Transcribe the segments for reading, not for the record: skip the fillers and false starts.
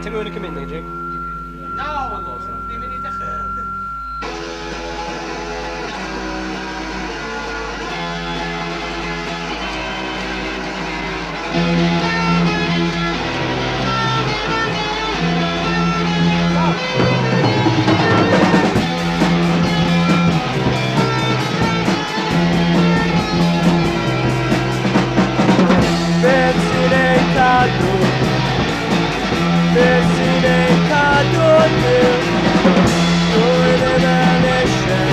Ti'n gwybod y cymryd, Jake? No! Ni'n mynd i dechrau. Beth sy'n ei cadw? Beth sy'n ei cadw nhw? Dwi ddim yn eisiau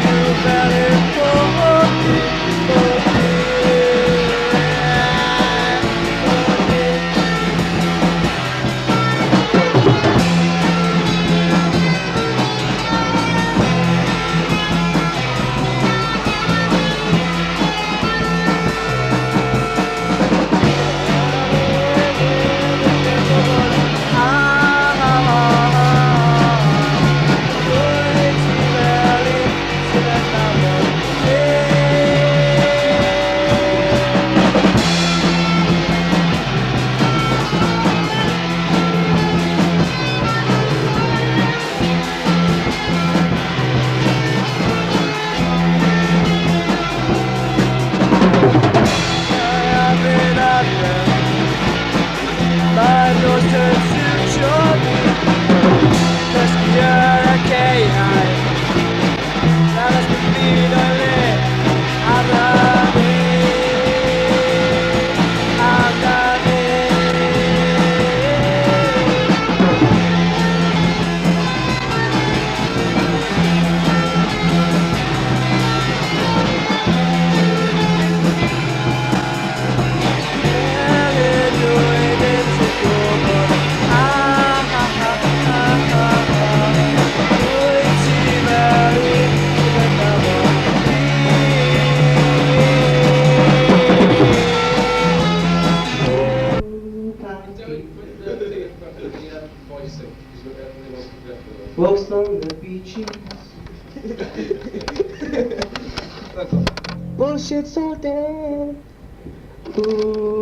Byw fel y pob dydd, pob dydd, pob dydd. Mae'r nos yn siwtio fi. Cysgu yn y caeau. Dangos beth byd o'i le. Amdani. Amdani. Wyt ti fel un sydd yn nabod fi? Dewi, the thing about the voicing, because everything else is different. Walks on the beaches. Bullshit's all day. Ooh.